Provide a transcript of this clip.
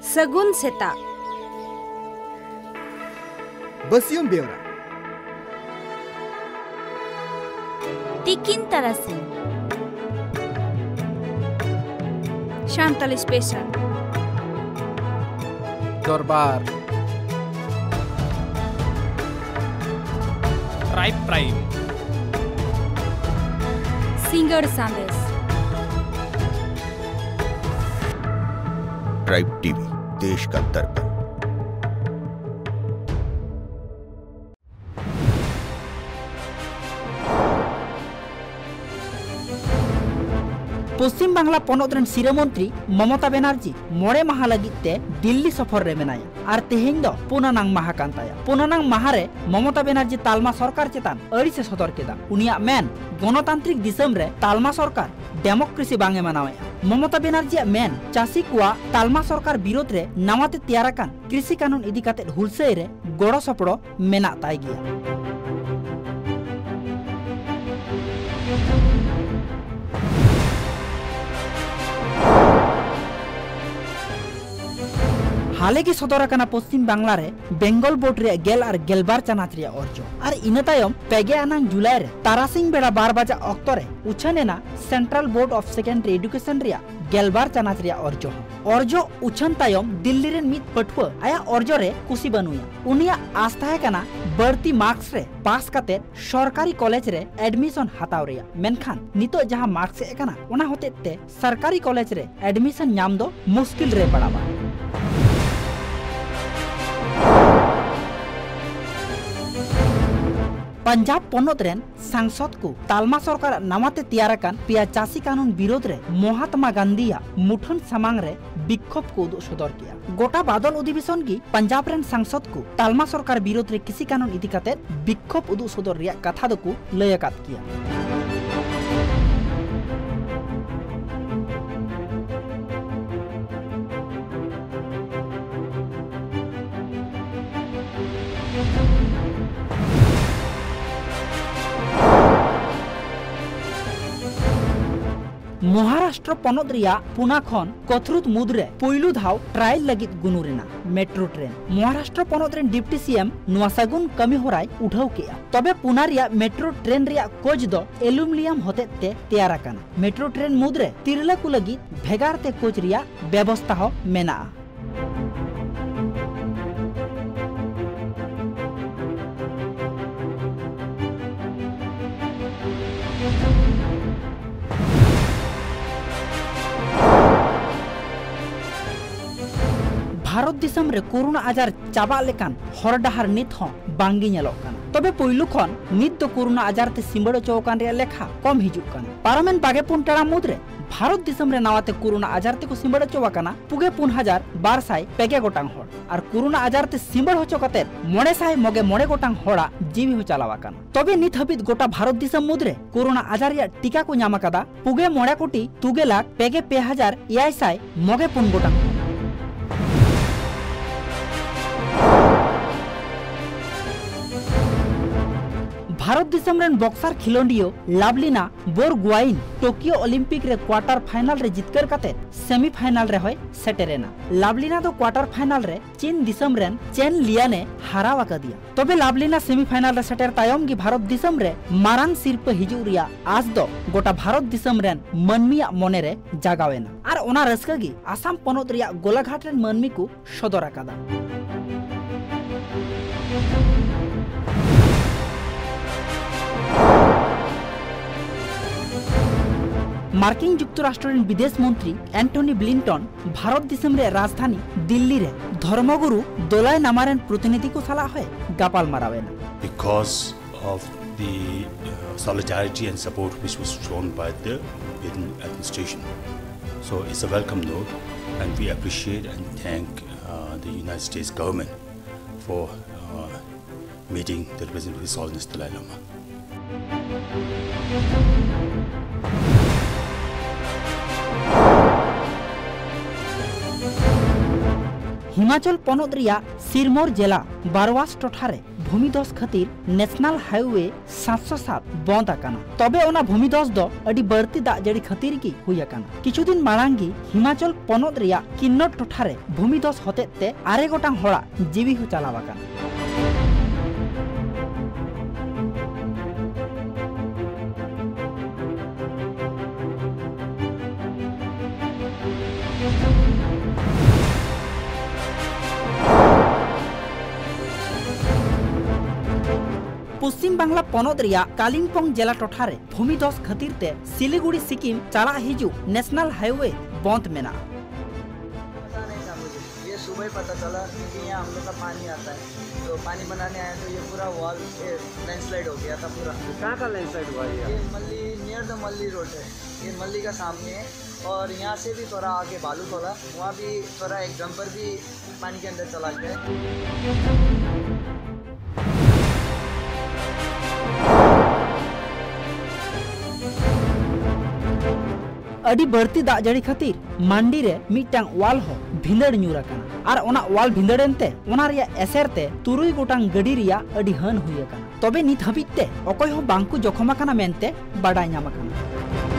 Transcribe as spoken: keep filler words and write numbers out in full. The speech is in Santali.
ᱥᱟᱹᱜᱩᱱ ᱥᱮᱛᱟᱜ᱾ ᱵᱟᱹᱥᱭᱟᱹᱢ ᱵᱮᱣᱨᱟ᱾ ᱛᱤᱠᱤᱱ ᱛᱟᱨᱟᱥᱤᱧ᱾ ᱥᱟᱱᱛᱟᱞᱤ ᱥᱯᱮᱥᱟᱞ᱾ ᱫᱚᱨᱵᱟᱨ᱾ Tribe prime. ᱥᱤᱸᱜᱟᱹᱲ ᱥᱟᱸᱫᱮᱥ᱾ ᱴᱨᱟᱭᱤᱵᱽ ᱴᱤᱵᱷᱤ, ᱫᱮᱥ ᱠᱟ ᱫᱟᱨᱯᱟᱱ᱾ ᱯᱚᱥᱪᱤᱢ ᱵᱟᱝᱞᱟ ᱯᱚᱱᱚᱛ ᱨᱮᱱ ᱥᱤᱨᱟᱹ ᱢᱚᱱᱛᱨᱤ ᱢᱚᱢᱚᱛᱟ ᱵᱮᱱᱟᱨᱡᱤ ᱢᱚᱬᱮ ᱢᱟᱦᱟ ᱞᱟᱹᱜᱤᱫ ᱛᱮ ᱫᱤᱞᱞᱤ ᱥᱚᱯᱷᱚᱨ ᱨᱮ ᱢᱮᱱᱟᱭᱟ ᱟᱨ ᱛᱮᱦᱮᱧ ᱫᱚ ᱯᱩᱱ ᱟᱱᱟᱝ ᱢᱟᱦᱟ ᱠᱟᱱ ᱛᱟᱭᱟ᱾ ᱯᱩᱱ ᱟᱱᱟᱝ ᱢᱟᱦᱟ ᱨᱮ ᱢᱚᱢᱚᱛᱟ ᱵᱮᱱᱟᱨᱡᱤ ᱛᱟᱞᱢᱟ ᱥᱚᱨᱠᱟᱨ ᱪᱮᱛᱟᱱ ᱟᱹᱲᱤᱥ ᱮ ᱥᱚᱫᱚᱨ ᱠᱮᱫᱟ᱾ ᱩᱱᱤᱭᱟᱜ ᱢᱮᱱ, ᱜᱚᱱᱚᱛᱟᱱᱛᱨᱤᱠ ᱫᱤᱥᱚᱢ ᱨᱮ ᱛᱟᱞᱢᱟ ᱥᱚᱨᱠᱟᱨ ᱰᱮᱢᱳᱠᱨᱮᱥᱤ ᱵᱟᱝ ᱮ ᱢᱟᱱᱟᱣᱮᱫᱼᱟ᱾ ᱢᱚᱢᱚᱛᱟ ᱵᱮᱱᱟᱨᱡᱤᱭᱟᱜ ᱢᱮᱱ, ᱪᱟᱹᱥᱤ ᱠᱚᱣᱟᱜ ᱛᱟᱞᱢᱟ ᱥᱚᱨᱠᱟᱨ ᱵᱤᱨᱳᱫᱷ ᱨᱮ ᱱᱟᱣᱟᱛᱮ ᱛᱮᱭᱟᱨ ᱟᱠᱟᱱ ᱠᱨᱤᱥᱤ ᱠᱟᱱᱩᱱ ᱤᱫᱤ ᱠᱟᱛᱮ ᱦᱩᱞᱥᱟᱹᱭ ᱨᱮ ᱜᱚᱲᱚ ᱥᱚᱯᱚᱲᱚ ᱢᱮᱱᱟᱜ ᱛᱟᱭ ᱜᱮᱭᱟ᱾ ᱦᱟᱞᱮ ᱜᱮ ᱥᱚᱫᱚᱨ ᱟᱠᱟᱱᱟ ᱯᱚᱥᱪᱤᱢ ᱵᱟᱝᱞᱟ ᱨᱮ ᱵᱮᱝᱜᱚᱞ ᱵᱳᱨᱰ ᱨᱮᱭᱟᱜ ᱜᱮᱞ ᱟᱨ ᱜᱮᱞᱵᱟᱨ ᱪᱟᱱᱟᱪ ᱨᱮᱭᱟᱜ ᱚᱨᱡᱚ᱾ ᱟᱨ ᱤᱱᱟᱹ ᱛᱟᱭᱚᱢ ᱯᱮᱜᱮ ᱟᱱᱟᱝ ᱡᱩᱞᱟᱭ ᱨᱮ ᱛᱟᱨᱟᱥᱤᱧ ᱵᱮᱲᱟ ᱵᱟᱨ ᱵᱟᱡᱟᱜ ᱚᱠᱛᱚ ᱨᱮ ᱩᱪᱷᱟᱹᱱ ᱮᱱᱟ Central Board of Secondary Education ᱨᱮᱭᱟᱜ ᱜᱮᱞᱵᱟᱨ ᱪᱟᱱᱟᱪ ᱨᱮᱭᱟᱜ ᱚᱨᱡᱚ ᱦᱚᱸ᱾ ᱚᱨᱡᱚ ᱩᱪᱷᱟᱹᱱ ᱛᱟᱭᱚᱢ ᱫᱤᱞᱞᱤ ᱨᱮᱱ ᱢᱤᱫ ᱯᱟᱹᱴᱷᱩᱣᱟᱹ ᱟᱭᱟᱜ ᱚᱨᱡᱚ ᱨᱮ ᱠᱩᱥᱤ ᱵᱟᱹᱱᱩᱭᱟ᱾ ᱩᱱᱤᱭᱟᱜ ᱟᱸᱥ ᱛᱟᱦᱮᱸ ᱠᱟᱱᱟ ᱵᱟᱹᱲᱛᱤ ᱢᱟᱨᱠᱥ ᱨᱮ ᱯᱟᱥ ᱠᱟᱛᱮ ᱥᱚᱨᱠᱟᱨᱤ ᱠᱚᱞᱮᱡᱽ ᱨᱮ ᱮᱰᱢᱤᱥᱚᱱ ᱦᱟᱛᱟᱣ ᱨᱮᱭᱟᱜ, ᱢᱮᱱᱠᱷᱟᱱ ᱱᱤᱛᱚᱜ ᱡᱟᱦᱟᱸ ᱢᱟᱨᱠᱥ ᱦᱮᱡ ᱟᱠᱟᱱᱟ, ᱚᱱᱟ ᱦᱚᱛᱮᱡ ᱛᱮ ᱥᱚᱨᱠᱟᱨᱤ ᱠᱚᱞᱮᱡᱽ ᱨᱮ ᱮᱰᱢᱤᱥᱚᱱ ᱧᱟᱢ ᱫᱚ ᱢᱩᱥᱠᱤᱞ ᱨᱮ ᱯᱟᱲᱟᱣᱟ᱾ ᱯᱟᱧᱡᱟᱵᱽ ᱯᱚᱱᱚᱛ ᱨᱮᱱ ᱥᱟᱝᱥᱚᱫᱽ ᱠᱚ ᱛᱟᱞᱢᱟ ᱥᱚᱨᱠᱟᱨᱟᱜ ᱱᱟᱣᱟᱛᱮ ᱛᱮᱭᱟᱨ ᱟᱠᱟᱱ ᱯᱮᱭᱟ ᱪᱟᱹᱥᱤ ᱠᱟᱹᱱᱩᱱ ᱵᱤᱨᱳᱫᱷ ᱨᱮ ᱢᱚᱦᱟᱛᱢᱟ ᱜᱟᱱᱫᱷᱤᱭᱟᱜ ᱢᱩᱴᱷᱟᱹᱱ ᱥᱟᱢᱟᱝ ᱨᱮ ᱵᱤᱠᱠᱷᱳᱵᱷ ᱠᱚ ᱩᱫᱩᱜ ᱥᱚᱫᱚᱨ ᱠᱮᱫᱟ᱾ ᱜᱚᱴᱟ ᱵᱟᱫᱚᱞ ᱚᱫᱷᱤᱵᱮᱥᱚᱱ ᱜᱮ ᱯᱟᱧᱡᱟᱵᱽ ᱨᱮᱱ ᱥᱟᱝᱥᱚᱫᱽ ᱠᱚ ᱛᱟᱞᱢᱟ ᱥᱚᱨᱠᱟᱨ ᱵᱤᱨᱳᱫᱷ ᱨᱮ ᱠᱨᱤᱥᱤ ᱠᱟᱹᱱᱩᱱ ᱤᱫᱤ ᱠᱟᱛᱮ ᱵᱤᱠᱠᱷᱳᱵᱷ ᱩᱫᱩᱜ ᱥᱚᱫᱚᱨ ᱨᱮᱭᱟᱜ ᱠᱟᱛᱷᱟ ᱫᱚᱠᱚ ᱞᱟᱹᱭ ᱟᱠᱟᱫ ᱜᱮᱭᱟ᱾ ᱢᱚᱦᱟᱨᱟᱥᱴᱨᱚ ᱯᱚᱱᱚᱛ ᱨᱮᱭᱟᱜ ᱯᱩᱱᱟ ᱠᱷᱚᱱ ᱠᱚᱛᱷᱨᱩᱫ ᱢᱩᱫᱽᱨᱮ ᱯᱩᱭᱞᱩ ᱫᱷᱟᱣ ᱴᱨᱟᱭᱮᱞ ᱞᱟᱹᱜᱤᱫ ᱜᱩᱱᱩ ᱨᱮᱱᱟᱜ ᱢᱮᱴᱨᱳ ᱴᱨᱮᱱ᱾ ᱢᱚᱦᱟᱨᱟᱥᱴᱨᱚ ᱯᱚᱱᱚᱛ ᱨᱮᱱ ᱰᱤᱯᱴᱤ ᱥᱤ ᱮᱢ ᱱᱚᱣᱟ ᱥᱟᱹᱜᱩᱱ ᱠᱟᱹᱢᱤ ᱦᱚᱨᱟᱭ ᱩᱴᱷᱟᱹᱣ ᱠᱮᱫᱼᱟ᱾ ᱛᱚᱵᱮ ᱯᱩᱱᱟ ᱨᱮᱭᱟᱜ ᱢᱮᱴᱨᱳ ᱴᱨᱮᱱ ᱨᱮᱭᱟᱜ ᱠᱳᱪ ᱫᱚ ᱮᱞᱩᱢᱤᱱᱤᱭᱟᱢ ᱦᱚᱛᱮᱛ ᱛᱮ ᱛᱮᱭᱟᱨ ᱟᱠᱟᱱᱟ᱾ ᱢᱮᱴᱨᱳ ᱴᱨᱮᱱ ᱢᱩᱫᱽᱨᱮ ᱛᱤᱨᱞᱟᱹ ᱠᱚ ᱞᱟᱹᱜᱤᱫ ᱵᱷᱮᱜᱟᱨ ᱛᱮ ᱠᱳᱪ ᱨᱮᱭᱟᱜ ᱵᱮᱵᱚᱥᱛᱟ ᱦᱚᱸ ᱢᱮᱱᱟᱜᱼᱟ᱾ ᱵᱷᱟᱨᱚᱛ ᱫᱤᱥᱚᱢ ᱨᱮ ᱠᱳᱨᱳᱱᱟ ᱟᱡᱟᱨ ᱪᱟᱵᱟᱜ ᱞᱮᱠᱟᱱ ᱦᱚᱨ ᱰᱟᱦᱟᱨ ᱱᱤᱛ ᱦᱚᱸ ᱵᱟᱝᱜᱮ ᱧᱮᱞᱚᱜ ᱠᱟᱱᱟ᱾ ᱛᱚᱵᱮ ᱯᱩᱭᱞᱩ ᱠᱷᱚᱱ ᱱᱤᱛ ᱫᱚ ᱠᱳᱨᱳᱱᱟ ᱟᱡᱟᱨ ᱛᱮ ᱥᱤᱸᱵᱟᱹᱲ ᱦᱚᱪᱚ ᱟᱠᱟᱱ ᱨᱮᱭᱟᱜ ᱞᱮᱠᱷᱟ ᱠᱚᱢ ᱦᱤᱡᱩᱜ ᱠᱟᱱᱟ᱾ ᱯᱟᱨᱚᱢᱮᱱ ᱵᱟᱜᱮ ᱯᱩᱱ ᱴᱟᱲᱟᱝ ᱢᱩᱫᱽᱨᱮ ᱵᱷᱟᱨᱚᱛ ᱫᱤᱥᱚᱢ ᱨᱮ ᱱᱟᱣᱟ ᱛᱮ ᱠᱳᱨᱳᱱᱟ ᱟᱡᱟᱨ ᱛᱮᱠᱚ ᱥᱤᱸᱵᱟᱹᱲ ᱦᱚᱪᱚ ᱟᱠᱟᱱᱟ ᱯᱩᱜᱮ ᱯᱩᱱ ᱦᱟᱡᱟᱨ ᱵᱟᱨ ᱥᱟᱭ ᱯᱮ ᱜᱮ ᱜᱚᱴᱟᱝ ᱦᱚᱲ᱾ ᱟᱨ ᱠᱳᱨᱳᱱᱟ ᱟᱡᱟᱨ ᱛᱮ ᱥᱤᱸᱵᱟᱹᱲ ᱦᱚᱪᱚ ᱠᱟᱛᱮ ᱢᱚᱬᱮ ᱥᱟᱭ ᱢᱚᱜᱮ ᱢᱚᱬᱮ ᱜᱚᱴᱟᱝ ᱦᱚᱲᱟᱜ ᱡᱤᱣᱤ ᱦᱚᱸ ᱪᱟᱞᱟᱣ ᱟᱠᱟᱱᱟ᱾ ᱛᱚᱵᱮ ᱱᱤᱛ ᱦᱟᱹᱵᱤᱡ ᱜᱚᱴᱟ ᱵᱷᱟᱨᱚᱛ ᱫᱤᱥᱚᱢ ᱢᱩᱫᱽᱨᱮ ᱠᱳᱨᱳᱱᱟ ᱟᱡᱟᱨ ᱨᱮᱭᱟᱜ ᱴᱤᱠᱟ ᱠᱚ ᱧᱟᱢ ᱟᱠᱟᱫᱟ ᱯᱩᱜᱮ ᱢᱚᱬᱮ ᱠᱳᱴᱤ ᱛᱩᱜᱮ ᱞᱟᱠᱷ ᱯᱮᱜᱮ ᱯᱮ ᱦᱟᱡᱟᱨ ᱮᱭᱟᱭ ᱥᱟᱭ ᱢᱚᱜᱮ ᱯᱩᱱ ᱜᱚᱴᱟᱝ᱾ ᱵᱷᱟᱨᱚᱛ ᱫᱤᱥᱚᱢ ᱨᱮᱱ ᱵᱚᱠᱥᱟᱨ ᱠᱷᱮᱞᱳᱸᱰᱤᱭᱟᱹ ᱞᱟᱵᱷᱞᱤᱱᱟ ᱵᱳᱨᱜᱳᱣᱟᱭᱤᱱ ᱴᱳᱠᱤᱭᱳ ᱚᱞᱤᱢᱯᱤᱠ ᱨᱮ ᱠᱣᱟᱴᱟᱨ ᱯᱷᱟᱭᱱᱟᱞ ᱨᱮ ᱡᱤᱛᱠᱟᱹᱨ ᱠᱟᱛᱮ ᱥᱮᱢᱤ ᱯᱷᱟᱭᱱᱟᱞ ᱨᱮᱦᱚᱸᱭ ᱥᱮᱴᱮᱨᱮᱱᱟ᱾ ᱞᱟᱵᱷᱞᱤᱱᱟ ᱫᱚ ᱠᱣᱟᱴᱟᱨ ᱯᱷᱟᱭᱱᱟᱞ ᱨᱮ ᱪᱤᱱ ᱫᱤᱥᱚᱢ ᱨᱮᱱ ᱪᱮᱱ ᱞᱤᱭᱟᱱᱮ ᱦᱟᱨᱟᱣ ᱟᱠᱟᱫᱮᱭᱟ᱾ ᱛᱚᱵᱮ ᱞᱟᱵᱷᱞᱤᱱᱟ ᱥᱮᱢᱤ ᱯᱷᱟᱭᱱᱟᱞ ᱨᱮ ᱥᱮᱴᱮᱨ ᱛᱟᱭᱚᱢ ᱜᱮ ᱵᱷᱟᱨᱚᱛ ᱫᱤᱥᱚᱢ ᱨᱮ ᱢᱟᱨᱟᱝ ᱥᱤᱨᱯᱟᱹ ᱦᱤᱡᱩᱜ ᱨᱮᱭᱟᱜ ᱟᱸᱥ ᱫᱚ ᱜᱚᱴᱟ ᱵᱷᱟᱨᱚᱛ ᱫᱤᱥᱚᱢ ᱨᱮᱱ ᱢᱟᱹᱱᱢᱤᱭᱟᱜ ᱢᱚᱱᱮ ᱨᱮ ᱡᱟᱜᱟᱣ ᱮᱱᱟ᱾ ᱟᱨ ᱚᱱᱟ ᱨᱟᱹᱥᱠᱟᱹ ᱜᱮ ᱟᱥᱟᱢ ᱯᱚᱱᱚᱛ ᱨᱮᱭᱟᱜ ᱜᱳᱞᱟᱜᱷᱟᱴ ᱨᱮᱱ ᱢᱟᱹᱱᱢᱤ ᱠᱚ ᱥᱚᱫᱚᱨ ᱟᱠᱟᱫᱟ᱾ ᱢᱟᱨᱠᱤᱱ ᱡᱩᱠᱛᱚᱨᱟᱥᱴᱨᱚ ᱨᱮᱱ ᱵᱤᱫᱮᱥ ᱢᱚᱱᱛᱨᱤ ᱮᱱᱴᱚᱱᱤ ᱵᱞᱤᱱᱴᱚᱱ ᱵᱷᱟᱨᱚᱛ ᱫᱤᱥᱚᱢ ᱨᱮ ᱨᱟᱡᱽᱫᱷᱟᱱᱤ ᱫᱤᱞᱞᱤ ᱨᱮ ᱫᱷᱚᱨᱢᱚᱜᱩᱨᱩ ᱫᱚᱞᱟᱭ ᱞᱟᱢᱟ ᱨᱮᱱ ᱯᱨᱚᱛᱤᱱᱤᱫᱷᱤ ᱠᱚ ᱥᱟᱞᱟᱜ ᱦᱚᱸᱭ ᱜᱟᱯᱟᱞ ᱢᱟᱨᱟᱣ ᱮᱱᱟ᱾ Because of the uh, solidarity and support which was shown by the Biden administration. So it's a welcome note, and we appreciate and thank uh, the United States government for uh, meeting the representative of His Holiness Dalai Lama. Himachal ᱯᱚᱱᱚᱛ ᱨᱮᱭᱟᱜ ᱥᱤᱨᱢᱳᱨ ᱡᱮᱞᱟ ᱵᱟᱨᱣᱟᱥ ᱴᱚᱴᱷᱟ ᱨᱮ ᱵᱷᱩᱢᱤᱫᱷᱚᱥ ᱠᱷᱟᱹᱛᱤᱨ ᱱᱮᱥᱱᱟᱞ ᱦᱟᱭᱣᱮ ᱥᱟᱛᱥᱚ ᱥᱟᱛ ᱵᱚᱱᱫ ᱟᱠᱟᱱᱟ᱾ ᱛᱚᱵᱮ ᱚᱱᱟ ᱵᱷᱩᱢᱤᱫᱷᱚᱥ ᱫᱚ ᱟᱹᱰᱤ ᱵᱟᱹᱲᱛᱤ ᱫᱟᱜ ᱡᱟᱹᱲᱤ ᱠᱷᱟᱹᱛᱤᱨ ᱜᱮ ᱦᱩᱭ ᱟᱠᱟᱱᱟ᱾ ᱠᱤᱪᱷᱩ ᱫᱤᱱ ᱢᱟᱲᱟᱝ ᱜᱮ ᱦᱤᱢᱟᱪᱚᱞ ᱯᱚᱱᱚᱛ ᱨᱮᱭᱟᱜ ᱠᱤᱱᱱᱚᱨ ᱴᱚᱴᱷᱟ ᱨᱮ ᱵᱷᱩᱢᱤᱫᱷᱚᱥ ᱦᱚᱛᱮᱡ ᱛᱮ ᱟᱨᱮ ᱜᱚᱴᱟᱝ ᱦᱚᱲᱟᱜ ᱡᱤᱣᱤ ᱦᱚᱸ ᱪᱟᱞᱟᱣ ᱟᱠᱟᱱᱟ᱾ ᱯᱚᱥᱪᱤᱢ ᱵᱟᱝᱞᱟ ᱯᱚᱱᱚᱛ ᱨᱮᱭᱟᱜ ᱠᱟᱞᱤᱢᱯᱚᱝ ᱡᱮᱞᱟ ᱴᱚᱴᱷᱟ ᱨᱮ ᱵᱷᱩᱢᱤᱫᱷᱚᱥ ᱠᱷᱟᱹᱛᱤᱨ ᱛᱮ ᱥᱤᱞᱤᱜᱩᱲᱤ ᱥᱤᱠᱤᱢ ᱪᱟᱞᱟᱜ ᱦᱤᱡᱩᱜ ᱱᱮᱥᱱᱟᱞ ᱦᱟᱭᱣᱮ ᱵᱚᱱᱫ ᱢᱮᱱᱟᱜᱼᱟ᱾ पता नहीं था मुझे, ये सुबह ही पता चला क्योंकि यहाँ हम लोग का पानी आता है, तो पानी बनाने आया तो ये पूरा वॉल लैंडस्लाइड हो गया था पूरा। तो कहाँ का लैंडस्लाइड हुआ ये? ये मल्ली, नियर द मल्ली रोड है, ये मल्ली का सामने है। और यहाँ से भी थोड़ा आगे बालू खोला, वहाँ भी थोड़ा एक डंपर भी पानी के अंदर चला गया है। ᱟᱹᱰᱤ ᱵᱟᱹᱲᱛᱤ ᱫᱟᱜ ᱡᱟᱹᱲᱤ ᱠᱷᱟᱹᱛᱤᱨ ᱢᱟᱱᱰᱤ ᱨᱮ ᱢᱤᱫᱴᱟᱝ ᱣᱟᱞ ᱦᱚᱸ ᱵᱷᱤᱸᱫᱟᱹᱲ ᱧᱩᱨ ᱟᱠᱟᱱᱟ ᱟᱨ ᱚᱱᱟ ᱣᱟᱞ ᱵᱷᱤᱸᱫᱟᱹᱲ ᱮᱱᱛᱮ ᱚᱱᱟ ᱨᱮᱭᱟᱜ ᱮᱥᱮᱨ ᱛᱮ ᱛᱩᱨᱩᱭ ᱜᱚᱴᱟᱝ ᱜᱟᱹᱰᱤ ᱨᱮᱭᱟᱜ ᱟᱹᱰᱤ ᱦᱟᱹᱱ ᱦᱩᱭ ᱟᱠᱟᱱᱟ᱾ ᱛᱚᱵᱮ ᱱᱤᱛ ᱦᱟᱹᱵᱤᱡ ᱛᱮ ᱚᱠᱚᱭ ᱦᱚᱸ ᱵᱟᱝ ᱠᱚ ᱡᱚᱠᱷᱚᱢ ᱟᱠᱟᱱᱟ ᱢᱮᱱᱛᱮ ᱵᱟᱰᱟᱭ ᱧᱟᱢ ᱟᱠᱟᱱᱟ᱾